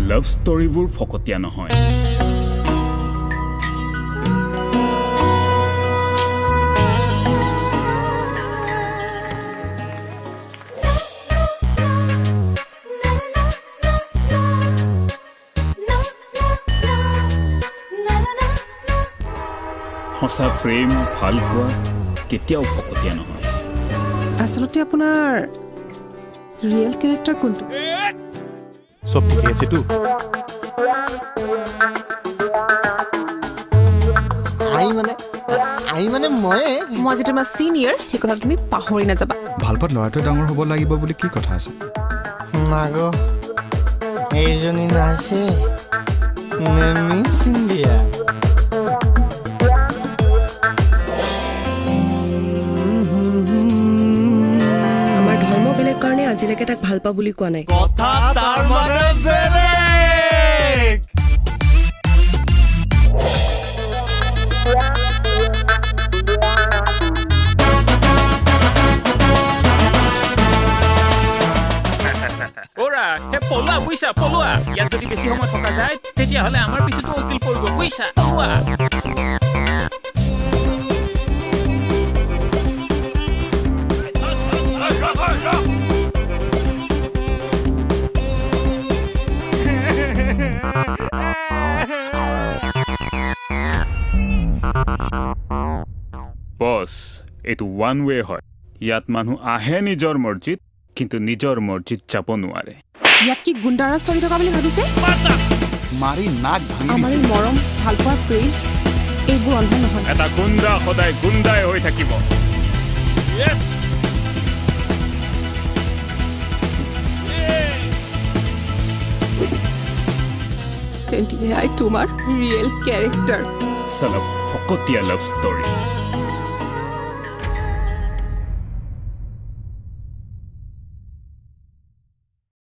লাভ ষ্টৰীবোৰ ফকতীয়া নহয়। সঁচা প্ৰেম ভালপোৱা কেতিয়াও ফকতীয়া নহয়। আচলতে আপোনাৰ ৰিয়েল কেৰেক্টাৰ কোনটো? চব ঠিকে আছেতো? আই মানে, আই মানে ময়ে। মই যে তোমাৰ ছিনিয়ৰ, সেই কথা তুমি পাহৰি নাযাবা। ভালপোৱাত ল'ৰাটোৱে ডাঙৰ হ'ব লাগিব বুলি কি কথা আছে? মাগ, এইজনী নাচে নে মিছ ইণ্ডিয়া? আমাৰ ধৰ্ম বেলেগ কাৰণে আজিলৈকে তাক ভাল পা বুলি কোৱা নাই। কথা তাৰ মানে বেলেগ। অ'ৰা, হে পলোৱা বুজিছা, পলোৱা। ইয়াত যদি বেছি সময় থকা যায়, তেতিয়াহ'লে আমাৰ পিঠিটো উকিল পৰিব বুজিছা, পলোৱা। বছ, এইটো ওৱান ৱে হয়। ইয়াত মানুহ আহে নিজৰ মৰ্জিত, কিন্তু নিজৰ মৰ্জিত যাব নোৱাৰে। ইয়াত কি গুণ্ডাৰাজ চলি থকা বুলি ভাবিছে? মাৰি নাক ভাঙি। আমাৰ এই মৰম, ভালপোৱা, প্ৰেম এইবোৰ অন্ধ নহয়। এটা গুণ্ডা সদায় গুণ্ডাই হৈ থাকিব। Yes! Yeah! তেন্তে এয়াই তোমাৰ ৰিয়েল কেৰেক্টাৰ। চালা ফকতীয়া লাভ ষ্টৰী।